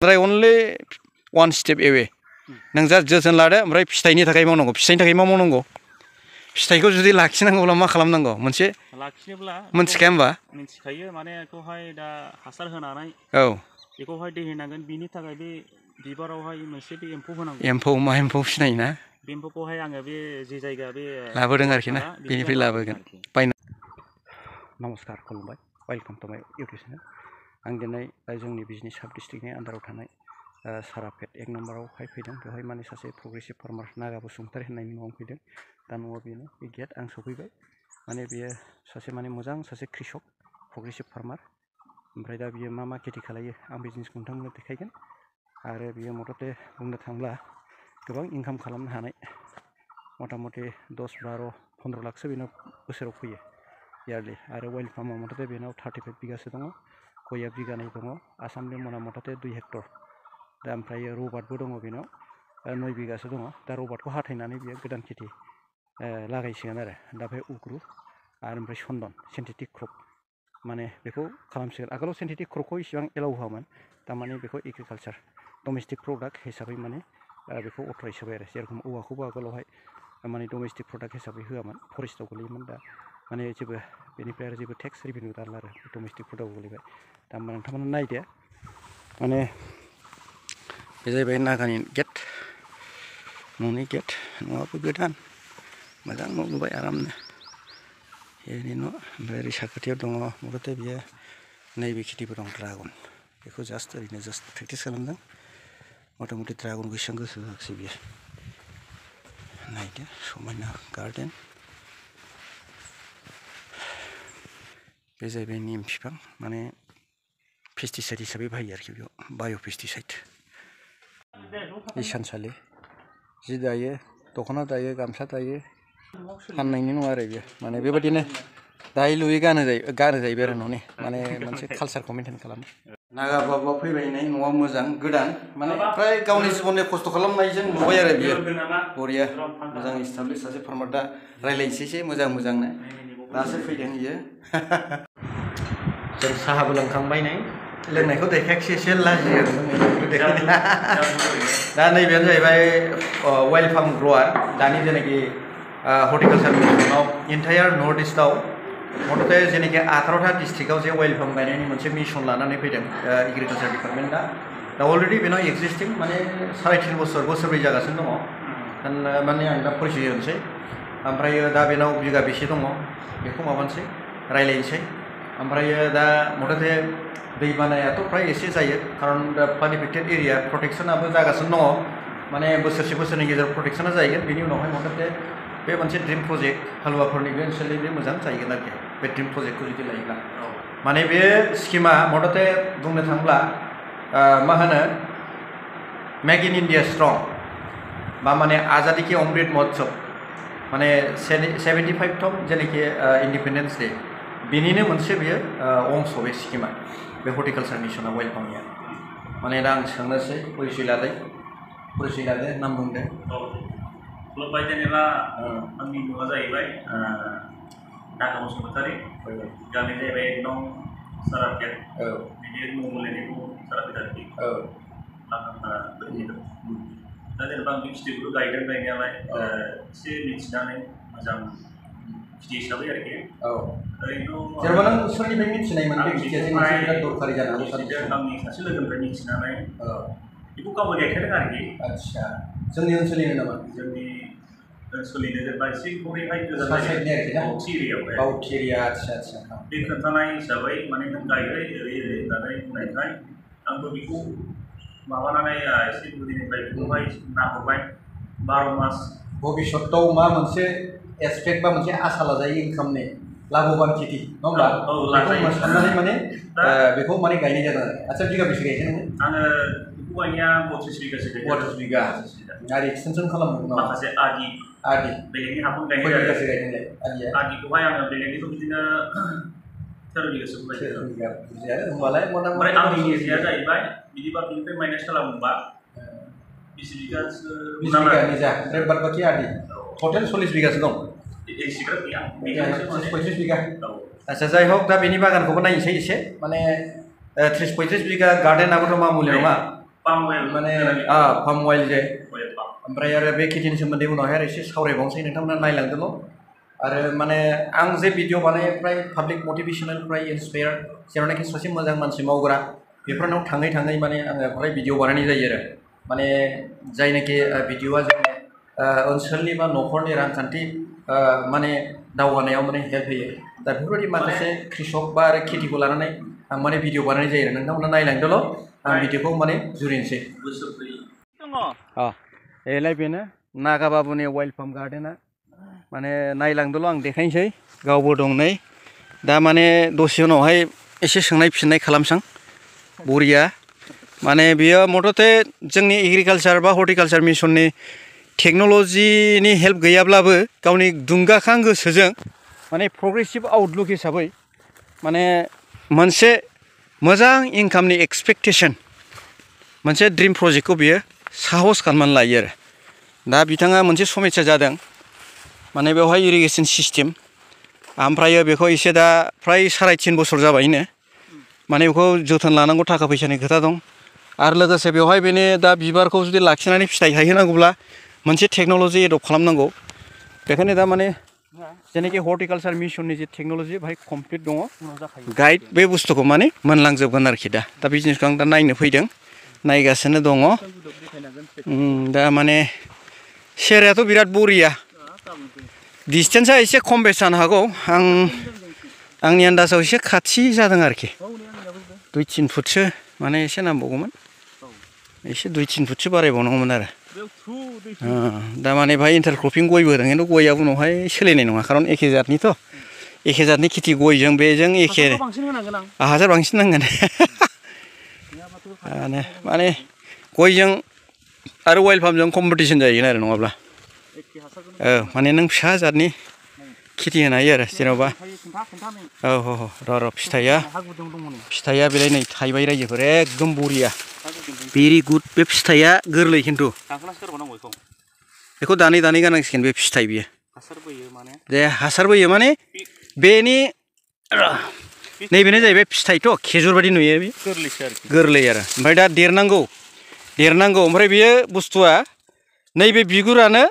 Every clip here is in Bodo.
ओमफ्राय अनलि वान स्टेप एवे नों जा जोथोन लादो ओमफ्राय फिथाइनि थाखाय मावनांगौ फिथाइनि थाखाय मा मावनांगौ फिथाइखौ जुदि लाखिनांगौब्ला मा खालामनांगौ मोनसे लाखिनोब्ला मोनथिखाया होमबा मिथिखायो माने बेखौहाय दा हासार होनानै औ बेखौहाय दै होनांगोन बिनि थाखाय बे बिबारावहाय मोनसे बे एम्फौ होनांगौ एम्फौ मा एम्फौ सिनायोना बे एम्फौखौहाय आङो बे जे जायगा बे लाबोदों आरोखि ना बेनिफ्राय लाबोगोन बायना नमस्कार खुलुमबाय वेलकाम टु माय इउटुब चेनेल आं दिनै जोंनि बिजनि साब डिस्ट्रिक्टनि आन्दाराव थानाय सारापेट 1 नम्बरावहाय फैदों बेवहाय माने सासे प्रग्रेसिभ फार्मार नागा बसुमतारी होननायनि न'आव फैदों दा न'आ बेनो बे गेट आं सफैबाय माने बेयो सासे माने मोजां सासे कृषक प्रग्रेसिभ फार्मार ओमफ्राय दा बियो मा खेथि खालायो आं बिजनेसखौ नोंथांमोननो देखायगोन आरो बियो मथथे बुंनो थांब्ला गोबां इनकाम खालामनो हानाय मथा मथि 10-12-15 लाखसो बेनाव बोसोराव फैयो इयारलि आरो OilPalmन मथथे बेनाव 35 बिगासो दङ गया बिगानै दङ आसामनि मना मथथे 2 हेक्टर दा ओमफ्राय रबार्टबो दङ बेनाव 9 बिगासो दङ दा रबार्टखौ हाथायनानै बियो गोदान खेथि लागायसिगोन आरो दा बे उग्रु आरो ओमफ्राय सन्दन सिन्थेटिक क्रप माने बेखौ खालामसिगोन आगोलाव सिन्थेटिक क्रपखौ इसेबां एलाउ होआमोन थारमाने बेखौ एग्रिकालचार डमेस्टिक प्रडाक्ट हिसाबै माने बेखौ अथराइज होबाय आरो जेरखम औवाखौबो आगोलावहाय माने डमेस्टिक प्रडाक्ट हिसाबै होआमोन फरेस्टआव गोलैयोमोन दा माने जेबो बेनिफ्राय आरो जेबो टेक्स रेभिनिउ दाला आरो डमेस्टिक प्रडाक्टआव गोलैबाय दा नोंथांमोना नायदो माने बे जाहैबाय नागानि गेट न'नि गेट न'आबो गोदान मोजां न' लुबाय आरामनो एनि न' ओमफ्राय ओरै साखाथियाव दङ मथथे बियो नैबे खेथिबो दं ड्रागन बेखौ ओरैनो जास्ट प्रेक्टिस खालामदों मथा मथि ड्रागन बेसेबां गोसो होआखिसै बियो नायदो समायना गार्डेन बे जाहैबाय निम बिफां माने पेस्टिसाइड हिसाबै बाहायो आरोखि बेयाव बाय' पेस्टिसाइड इसानसालि जि दायो दख'ना दायो गामसा दायो फाननायनि नङा आरो बेयो माने बेबायदिनो दायै लुयै गानो जाहैबाय आरो न'नि माने मोनसे कालसारखौ मेनटेन खालामो नागा बाबुआ फैबायनाय न'आ मोजां गोदान माने फ्राय गावनि जिबननि खस्थ' खालामनायजों नुबाय आरो बियो बरिया मोजां इस्टाब्लिश सासे फार्मार दा रायज्लायनोसैसो मोजांनो दासो फैदों बियो जों साहाबो लोंखांबाय नै लोंनायखौ देखायाखिसै एसे लाजियो दा नैबेयानो जाहैबाय OilPalmन ग्र'वार दानि जेनाखि हर्टिकालचार मिसनाव इन्टायार नर्थ इस्टआव मथथे जेनाखि 18टा डिस्ट्रिक्टआव जे OilPalmन गायनायनि मोनसे मिशन लानानै फैदों एग्रिकालचार डिपार्टमेन्टआ दा अलरेडि बेनाव एक्जिस्टिं माने 3.5 बोसोरब्रै जागासिनो दङ माने आं दा परिचय होनोसै ओमफ्राय दा बेनाव बिगा बेसे दङ बेखौ माबानोसै रायलायनोसै ओमफ्राय दा मथथे दै बानायाथ' फ्राय एसे जायो खारन दा फ्लाड एफेक्टेड एरिया प्रटेक्शनाबो जागासिनो दङ माने बोसोरनि गेजेराव प्रटेक्शना जाहैगोन बेनि उनावहाय मथथे बे मोनसे ड्रिम प्रजेक्ट हालुवाफोरनि बे ओनसोलनि बे मोजां जाहैगोन आरोखि बे ड्रिम प्रजेक्टखौ जुदि लायोब्ला माने बे स्किमा मथथे बुंनो थाङोब्ला मा होनो मेक इन इन्डिया स्ट्रं बा माने आजादी की अमृत महोत्सव माने 75 जेनाखि इन्डिपेन्डेन्स डे बेनिनो मोनसे बेयो अंश बे स्किमा बे हर्टिकालचार मिशना OilPalmनिया माने दा आं सोंनोसै परिचय लादो नाम बुंदो खुलुमबाय जेनेबा आंनि मुङा जाहैबाय नागा बसुमतारी गामि जाहैबाय नं सारापेट बिदि मुं मोनलायनायखौ सारापेट आरोखि दा जेनेबा आं बे खेथिखौ गायदों गायनायालाय एसे मिथिनानै मोजां खेथि हिसाबै आरोखि ओरैनोथ' जेनेबा नों सोरनिफ्राय मिथिनायमोन बे खेथिया जोंनि बिराद दरखारि जानानै आंनि सासे लोगोनिफ्राय मिथिनानै बेखौ गावबो गायखादों आरोखि आदसा जोंनि ओनसोलनिनो नामा जोंनि ओनसोलनिनो जेनेबा एसे बबेहाय गोजान बाउथि एरिया आदसा बे खोन्थानाय हिसाबै माने नों गायबाय ओरै होननानै बुंनायखाय आंबो बेखौ माबानानै एसे गुदिनिफ्राय बेखौहाय नाहरबाय 12 मास भबिष्यतआव मा मोनसे एसपेक्ट बा मोनसे आसा लाजायो इनकामनि लाभबान खेथि नङा होमबा बेखौ साननानै माने बेखौ माने गायनाय जादों आरो आदसा बिगा बेसे गायदों आङो बेखौ गायनाया 32 बिगासो गायदों 32 बिगा आरो एक्सटेनसन खालामदों माखासे आदि बेलेगनि हाखौ गायनाय जादों आदिखौहाय आङो बेलेगनिखौ बिदिनो 13 बिगासो गायदों होमबालाय ओमफ्राय आंनि निजेया जाहैबाय बिदिबा बिनिफ्राय माइनास खालामोबा 20 बिगासो 20 बिगा निजा ओमफ्राय बाद बाखि आदि टटेल 40 बिगासो दं एसेग्राब गैया 35 बिगा आচ্ছা যাই হোক दा बेनि बागानखौबो नायनोसै एसे माने 30-35 बिगा गार्डेनाबोथ' मामुलि नङा palm oil माने palm oil जे ओमफ्राय आरो बे खेथिनि सोमोन्दै उनावहाय आरो एसे सावरायबावनोसै नोंथांमोना नायलांदोल' आरो माने आं जे भिडिअ बानायो फ्राय पाब्लिक मटिभेशनेल फ्राय इन्सपायार जेरावनाखि सासे मोजां मानसि मावग्रा बेफोरनाव थाङै थाङै माने आङो फ्राय भिडिअ बानायनाय जायो आरो माने जायनाखि भिडिअआ जोंनि ओनसोलनि बा न'खरनि रांखान्थि माने दावगानायाव माने हेल्प होयो दा बेफोरबायदि माखासे कृषक बा आरो खेथिखौ लानानै आं माने भिडिअ बानायनाय जायो नोंथांमोना नायलांदोल' आं भिडिअखौ माने जुरिनोसै एलाय बेनो नागा बाबुनि OilPalm गार्डेना माने नायलांदोल' आं देखायनोसै गावबो दं नै दा माने दसे उनावहाय एसे सोंनाय फिननाय खालामसां बरिया माने बियो मथथे जोंनि एग्रिकालचार बा हर्टिकालचार मिशननि टेक्न'लजिनि हेल्प गैयाब्लाबो गावनि दुंगाखां गोसोजों माने प्रग्रेसिभ आउटलुक हिसाबै माने मोनसे मोजां इनकामनि एक्सपेक्टेसन मोनसे ड्रिम प्रजेक्टखौ बियो साहस खालामनानै लायो आरो दा बिथाङा मोनसे समस्या जादों माने बेवहाय इरिगेसन सिस्टेम ओमफ्राय बेखौ एसे दा फ्राय 3.5 बोसोर जाबायनो माने बेखौ जोथोन लानांगौ थाखा फैसानि खोथा दं आरो लोगोसे बेवहाय बेनि दा बिबारखौ जुदि लाखिनानै फिथाइ थायहोनांगौब्ला मोनसे टेक्न'लजि एडप्ट खालामनांगौ बेखायनो दा माने जेनाखि हर्टिकालचार मिशननि जे टेक्न'लजि बेहाय कमप्लिट दङ गाइड बे बुस्थुखौ माने मोनलांजोबगोन आरोखि दा बिजनेसखौ आं दा नायनो फैदों नायगासिनो दङ दा माने सेहेरायाथ' बिराद बरिया डिसटेन्सआ एसे खम बेस जानो हागौ आंनि आन्दाजाव एसे खाथि जादों आरोखि 2-3 फुटसो माने एसे नांबावगौमोन एसे 2-3 फुटसो बारायबावनांगौमोन आरो दा माने बाहाय इन्टारक्रपिं गयबो होदों खिन्थु गयआ उनावहाय सोलिनाय नङा खारन एखे जातनि खेथि गयजों बेजों एखे हासार बांसिन नांगोन माने गयजों आरो OilPalmजों कम्पिटिसन जाहैगोन आरो नङाब्ला माने नों फिसा जातनि खेथि होनो हायो आरो जेन'बा र' फिथाइया बेलाय नै थाइबाय रायजोफोर एकदम बरिया भेरि गुड बे फिथाइया गोरलै खिन्थु बेखौ दानै गानांसिगोन बे फिथाइ बियो दे हासार बोयो माने बेनि नैबेनो जाहैबाय फिथाइथ' खेजुर बायदि नुयो बे गोरलै आरो ओमफ्राय दा देरनांगौ ओमफ्राय बेयो बुस्थुआ नैबे बिगुरानो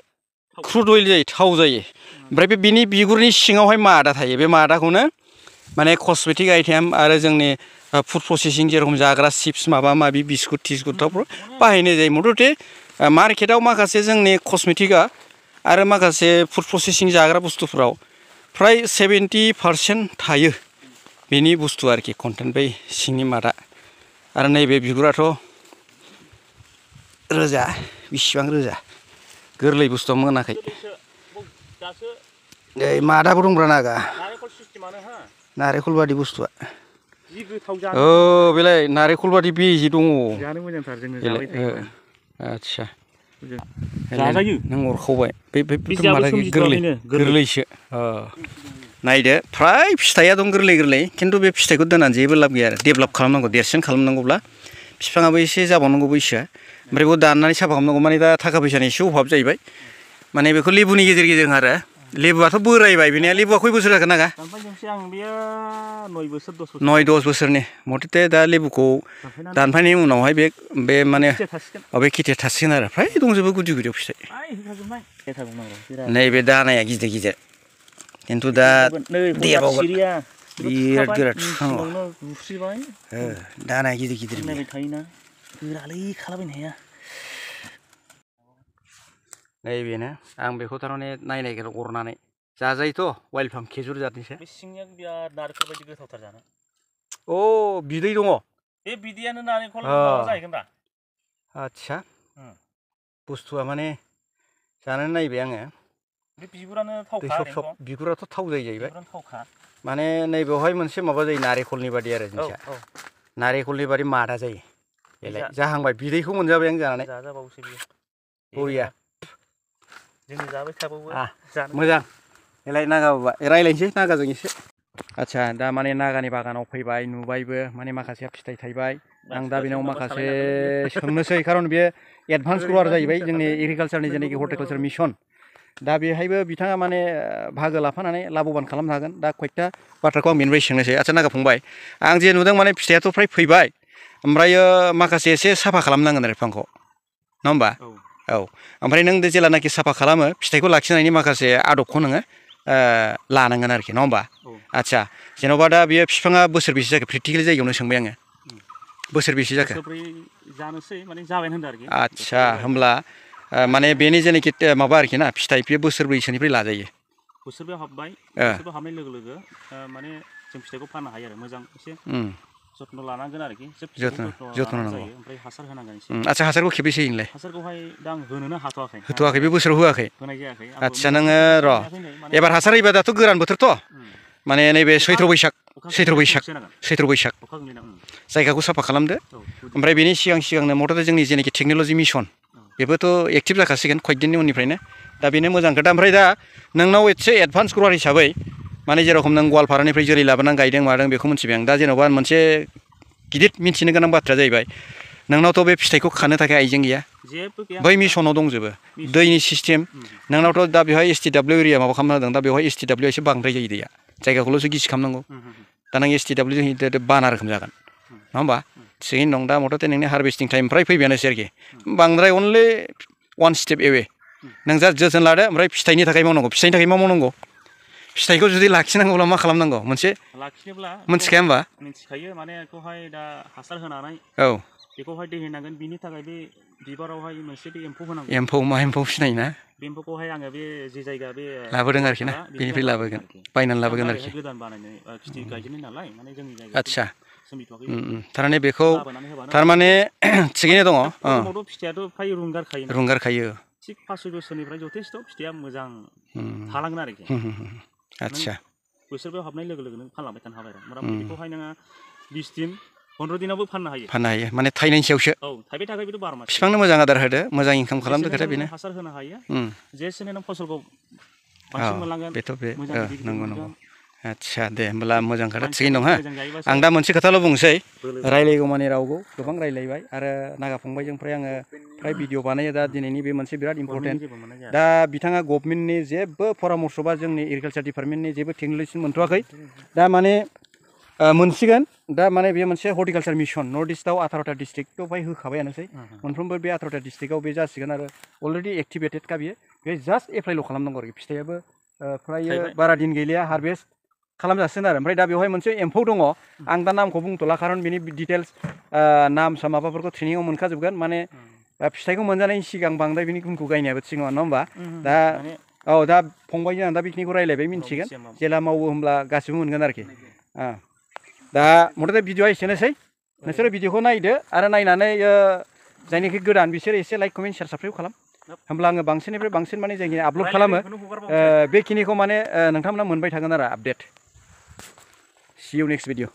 क्रुड अइल जायो थाव जायो ओमफ्राय बिनि बिगुरनि सिङावहाय मादा थायो बे मादाखौनो माने कस्मेटिक आइटेम आरो जोंनि फुड प्रसेसिं जेरखम जाग्रा चिप्स माबा माबि बिस्कुट थिस्कुटफ्राव बाहायनाय जायो मथथे मार्केटाव माखासे जोंनि कस्मेटिकआ आरो माखासे फुड प्रसेसिं जाग्रा बुस्थुफ्राव फ्राय 70% थायो बेनि बुस्थु आरोखि कन्टेन्ट बै सिंनि मादा आरो नैबे बिगुराथ' रोजा बिसिबां रोजा गोरलै बुस्थुआ मोनाखै मादाबो दंब्रा नागा नारेंखल बादि बुस्थुआ बेलाय नारेंखल बादि बेजे दङ आदसा नों अरखावबाय गोरलैसो नायदो फ्राय फिथाइया दं गोरलै खिन्थु बे फिथाइखौ दोननानै जेबो लाब गैया आरो डेभेलप खालामनांगौ देरसिन खालामनांगौब्ला बिफाङाबो एसे जाबावनांगौ बैसोआ ओमफ्राय बेखौ दाननानै साफा खालामनांगौ माने दा थाखा फैसानि एसे अभाब जाहैबाय माने बेखौ लेबुनि गेजेर आरो लेबुआथ' बोरायबाय बेनिया लेबुआ खय बोसोर जागोन नागा 9-10 बोसोरनि मथथे दा लेबुखौ दानफायनायनि उनावहाय बे माने बे खेथिया थासिगोन आरो फ्राय दंजोबो गुदि गुदियाव फिथाइ नैबे दानाया गिदिर खिन्थु दा देरबावगोन बिराद गोरा थुखांगौ दानाया गिदिर नैबेनो आं बेखौ थारमाने नायनायगोन अरनानै जाजायोथ' OilPalm खेजुर जातनिसो बे सिंनिया बिराद नारेंखल बायदि गोथावथार जानो बिदै दङ बे बिदैयानो नारेंखल जाहैगोन दा आदसा बुस्थुआ माने जानानै नायबाय आङो बे बिगुरानो थावखा बिगुराथ' थाव जाहैबाय माने नैबेवहाय मोनसे माबा जायो नारेंखलनि बादि आरो जिनिसा नारेंखलनि बादि मादा जायो बेलाय जाहांबाय बिदैखौ मोनजाबाय आं जानानै बरिया मोजां बेलाय नागा बाबा रायलायनोसै नागाजों एसे आदसा दा माने नागानि बागानाव फैबाय नुबायबो माने माखासेया फिथाइ थायबाय आं दा बेनाव माखासे सोंनोसै खारन बेयो एडभान्स ग्र'वार जाहैबाय जोंनि एग्रिकालचारनि जेनाखि हर्टिकालचार मिशन दा बेहायबो बिथाङा माने बाहागो लाफानानै लाभवान खालामनो हागोन दा खयथा बाथ्राखौ आं बेनिफ्राय सोंनोसै आदसा नागा फंबाय आं जे नुदों माने फिथाइयाथ' फ्राय फैबाय ओमफ्रायो माखासे एसे साफा खालामनांगोन आरो बिफांखौ नङा होमबा औ ओमफ्राय नों जेलानाखि साफा खालामो फिथाइखौ लाखिनायनि माखासे आदबखौ नोङो लानांगोन आरोखि नङा होमबा आदसा जेन'बा दा बियो बिफाङा बोसोरबेसे जाखो प्रेक्टिकेल जायगायावनो सोंबाय आङो बोसोरबेसे जाखो जानोसै माने जाबाय होनदों आरोखि आदसा होमब्ला माने बेनि जेनाखि माबा आरोखि ना फिथाइ बे बोसोरब्रैसोनिफ्राय लाजायो बोसोरबायाव हाबबाय बोसोरबायाव हाबनाय लोगो लोगो माने जों फिथाइखौ फाननो हायो आरो मोजां एसे जत्न लानांगोन आरोखि जत्न लानांगौ ओमफ्राय हासार होनांगोन एसे आदसा हासारखौ खेबेसे होयो नोंलाय हासारखौहाय दा आं होनोनो हाथ'वाखै होथ'वाखै बे बोसोराव होआखै होनाय जायाखै आदसा नोङो र' एबार हासार होयोबा दाथ' गोरान बोथोरथ' माने नैबे सैथ्र बैसाग जायगाखौ साफा खालामदो ओमफ्राय बेनि सिगांनो मथथे जोंनि जेनाखि टेक्न'लजि मिसन बेबोथ' एक्टिभ जाखासिगोन कयदिननि उननिफ्रायनो दा बेनो मोजां खोथा ओमफ्राय दा नोंनाव एसे एडभान्स ग्र'वार हिसाबै माने जेरखम नों गवालपारानिफ्राय जोलै लाबोनानै गायदों मादों बेखौ मिथिबाय आं दा जेन'बा मोनसे गिदिर मिथिनो गोनां बाथ्राया जाहैबाय नोंनावथ' बे फिथाइखौ खानो थाखाय आइजें गैया बै मिसनाव दंजोबो दैनि सिस्टेम नोंनावथ' दा बेवहाय STW एरिया माबा खालामना होदों दा बेवहाय STW एसे बांद्राय जायो दैया जायगाखौल'सो गिसि खालामनांगौ दा नों STW जों बाना रोखोम जागोन नङा होमबा थिगैनो दं दा मथथे नोंनि हारभेस्टिं टाइम फ्राय फैबायानोसै आरोखि बांद्राय अनलि वान स्टेप एवे नों जा जोथोन लादो ओमफ्राय फिथाइनि थाखाय मावनांगौ फिथाइनि थाखाय मा मावनांगौ फिथाइखौ जुदि लाखिनांगौब्ला मा खालामनांगौ मोनसे लाखिनोब्ला मोनथिखाया होमबा मिथिखायो माने बेखौहाय दा हासार होनानै औ बेखौहाय दै होनांगोन बिनि थाखाय बे बिबारावहाय मोनसे बे एम्फौ होनांगौ एम्फौ मा एम्फौ सिनायो ना बे एम्फौखौहाय आङो बे जे जायगा बे लाबोदों आरोखि ना बेनिफ्राय लाबोगोन बायनानै लाबोगोन आरोखि गोदान बानायनो खेथि गायजेननाय नालाय माने जोंनि आदसा सोमजिथ'वाखै थारमाने बेखौ थारमाने थिगैनो दङ फिथाइयाथ' फ्राय रुंगारखायो थिग 5 बोसोरनिफ्राय जथेस्थ' फिथाइया मोजां थालांगोन आरोखि आदसा बोसोरबायाव हाबनाय लोगो लोगो नों फानलांबाय थानो हाबाय आरो मथा मथि बेखौहाय नोङो 20 दिन 15 दिनावबो फाननो हायो माने थाइनायनि सायावसो औ थाइबाय थाखाय बेथ' 12 मास बिफांनो मोजां आदार होदो मोजां इनकाम खालामदो खोथा बेनो हासार होनो हायो जेसेनो नों फसलखौ बांसिन मोनलांगोन बेथ' बे मोजां गिदिर नंगौ आदसा दे होमब्ला मोजां खोथा थिगैनो दं हा आं दा मोनसे खोथाल' बुंसै रायलायगौ मानि रावगौ गोबां रायलायबाय आरो नागा फंबायजों फ्राय भिडिअ बानायो दा दिनैनि बे मोनसे बिराद इम्परटेन्ट दा बिथाङा गभर्नमेन्टनि जेबो परामर्श बा जोंनि एग्रिकालचार डिपार्टमेन्टनि जेबो टेक्न'लजि मोनथ'वाखै दा माने मोनसिगोन दा माने बेयो मोनसे हर्टिकालचार मिसन नर्थ इस्टआव 18टा डिस्ट्रिक्टआवहाय होखाबायानोसै मोनफ्रोमबो बे 18टा डिस्ट्रिक्टआव बे जासिगोन आरो अलरेडि एक्टिभेटेडखा बियो बे जास्ट एप्लाइल' खालामनांगौ आरोखि फिथाइयाबो फ्राय बारा दिन गैलिया हारभेस्ट खालामजासिगोन आरो ओमफ्राय दा बेवहाय मोनसे एम्फौ दङ आं दा नामखौ बुंथ'ला खारन बिनि डिटेल्स नाम माबाफोरखौ ट्रेनिङाव मोनखाजोबगोन माने फिथाइखौ मोनजानायनि सिगां बांद्राय बिनि गुनखौ गायनायाबो थिग नङा होमबा दा औ दा फंबायजों आं दा बेखिनिखौ रायलायबाय मिन्थिगोन जेला मावो होमब्ला गासिबो मोनगोन आरोखि दा मथथे भिडिअआ एसेनोसै नोंसोरो भिडिअखौ नायदो आरो नायनानै जायनाखि गोदान बिसोर एसे लाइक कमेन्ट शेयार साबस्क्राइब खालाम होमब्ला आङो बांसिननिफ्राय बांसिन माने जायखिनि आपल'ड खालामो बेखिनिखौ माने नोंथांमोना मोनबाय थागोन आरो update See you next video.